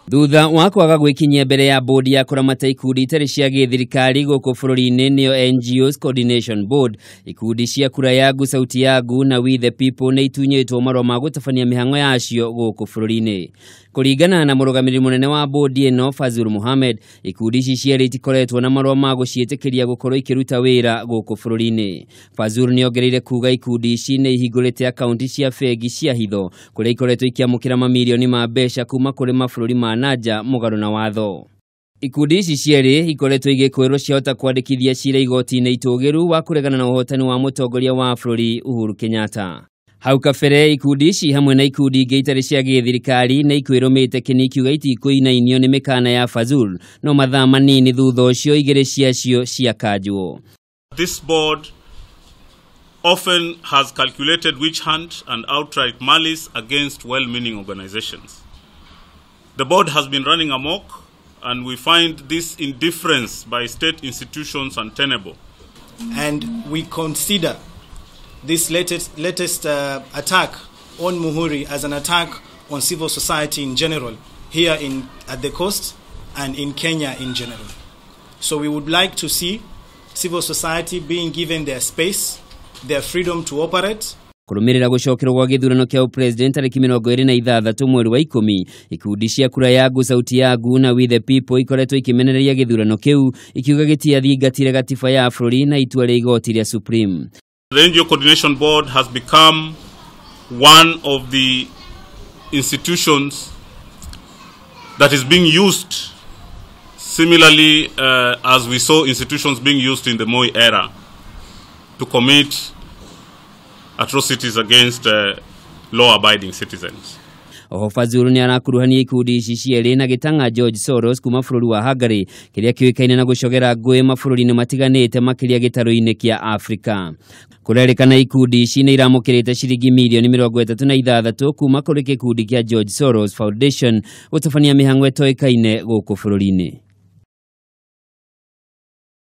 Thutha wa kwaga gwĩkinyia mbere ya bodi ya kũramata ikundi itarĩ cia gĩthirikari gũkũ bũrũri-inĩ, nĩyo NGOs Coordination Board, ikundi cia Kura Yangu Sauti Yangu na We the People nĩ itunyĩtwo marũa ma gũtabania mĩhang'o yacio gũkũ bũrũri-inĩ. Kũringana na mũrũgamĩrĩri mũnene wa bodi ĩno Fazul Mohamed, ikundi ici cierĩ itikoretwo na marũa ma gũciĩtĩkĩria gũkorwo ikĩruta wĩra gũkũ bũrũri-inĩ. Fazul nĩongereire kuga ikundi ici nĩ ihingũrĩte akaunti cia bengi cia hitho kũrĩa ikoretwo ikĩamũkĩra mamirioni ma mbeca kuma kũrĩ mabũrũri ma nanja mũgarũ na watho. Ikundi ici cierĩ ikoretwo igĩkwĩrwo ciahota kwandĩkithia cira igoti-inĩ itũgĩru wa kũregana na ũhotani wa mũtongoria wa bũrũri Uhuru Kenyatta. Hau kabere ikundi ici hamwe na ikundi ingĩ itarĩ cia gĩthirikari nĩ ikwĩrũmĩte kĩni ikiuga itikũinainio nĩ mĩkana ya Fazul, no mathaa manini thutha ũcio igĩrĩ ciacio ciakanjwo. This board often has calculated witch hunt and outright malice against well-meaning organizations. The board has been running amok, and we find this indifference by state institutions untenable. And we consider this latest attack on Muhuri as an attack on civil society in general, here at the coast and in Kenya in general. So we would like to see civil society being given their space, their freedom to operate. Kũrũmĩrĩra gũcokerwo gwa gĩthurano kĩa president tarĩki 26 mweri wa 10, ikundi cia Kura Yangu Sauti Yangu na We the People ikoretwo ikĩmenereria gĩthurano kĩu ikiuga gĩtiathingatire gatiba ya bũrũri na itua rĩa igoti rĩa Supreme. The NGO Coordination Board has become one of the institutions that is being used similarly as we saw institutions being used in the Moi era to commit atrocities against law-abiding citizens. Oho Fazulu nĩ arakuruhania ikundi ici cierĩ na gĩtang'a George Soros kuma bũrũri wa Hungary kĩrĩa kĩũĩkaine na gũcogera ngũĩ mabũrũri-inĩ matiganĩte makĩria gĩtarũ-inĩ kĩa Afrika. Kũrerĩkana ikundi ici nĩ iramũkĩrĩte ciringi mirioni 36 kuma kũrĩ gĩkundi kĩa George Soros Foundation gũtabania mĩhang'o ĩtoĩkaine gũkũ bũrũri-inĩ.